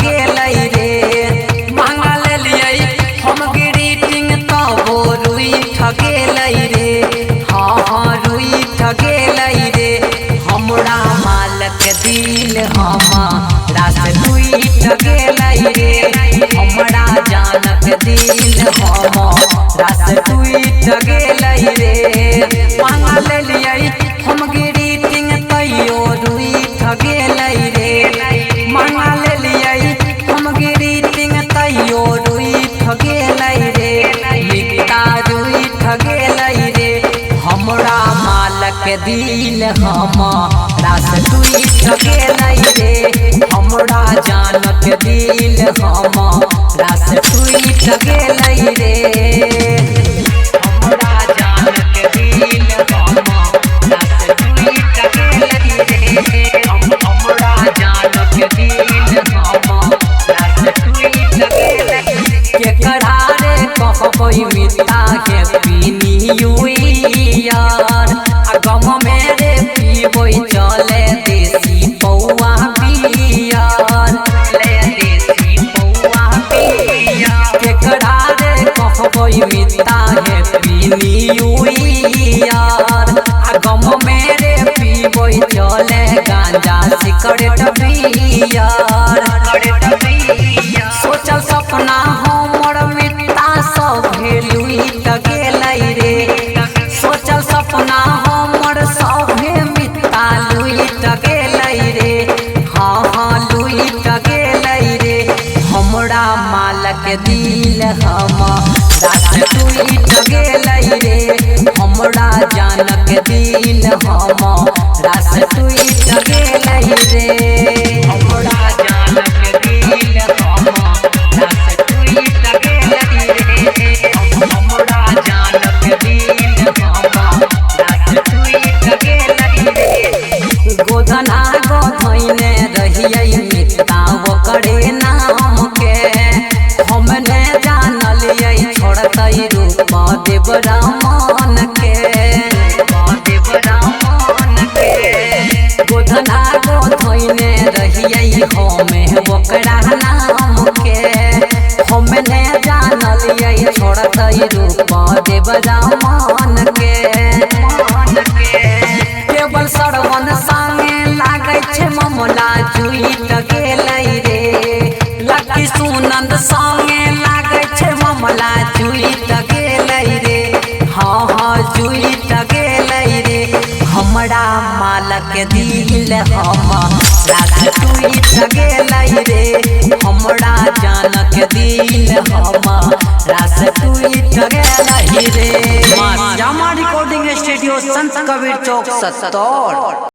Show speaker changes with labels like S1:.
S1: गेलै रे। महंगा लेलियै हम ग्रीटिंग तबो रूठ गेलै रे। हाँ हाँ रूठ गेलै रे। हमरा मालक दिल हमरा से टूट गेलै रे। हमरा जानक दिल हमरा से टूट गेलै रे। महंगा लेलियै हम ग्रीटिंग तैयो रूठ गेलै रे। महंगा लेलियै हम ग्रीटिंग तैयो रूठ गेलै रे। मित्ता रूठ गेलै रे। हमरा मालक दिल हमरा से टूट गेलै रे। हमरा जानक दिल हमरा से टूट गेलै रे। हमरा जानक दिल हमरा से टूट गेलै रे। हमरा जानक दिल हमरा से टूट गेलै रे। केकरा रे कहबै मित्ता हैप्पी न्यू ईयर, आ गम मेरे पीबै चले देसी पौआ बियर। ले देसी पौआ बियर। केकरा रे कहबै मित्ता हैप्पी न्यू ईयर, आ गम मेरे पीबै चले गांजा सिगरेट बियर। सोचल सपना हमर मित्ता सब लुटि गेलै रे। सोचल सपना हमर सभे मित्ता लुटि गेलै रे। हाँ हाँ लुटि गेलै रे। हमरा मालक दिल हमरा से टूटि गेलै रे। हमरा जानक दिल हमरा से टूटि गेलै रे। हमरा जानक दिल हमरा से टूटि गेलै रे। हमरा जानक दिल हमरा से टूटि गेलै रे। गोधना गोधैने रहियै मित्ता ओकरे नाम के, हम ने जानलियै छोड़तै रूप देव रामन के। देव रामन के। गोधना गोधैने रहियै हमे ओकरा नाम के, हम ने जानलियै छोड़तै रूप देव रामन के। केवल सरवन संगे लागै छै ममला जुटि गेलै रे। लक्की सुनंद संगे लागै छै ममला जुटि गेलै रे। हाँ हाँ जुटि गेलै रे। हमरा मालक दिल हमरा से टूटि गेलै रे। हमरा जानक दिल हमरा से टूटि गेलै रे।
S2: श्यामा रिकॉर्डिंग स्टूडियो, संत कबीर चौक, सत्तौर।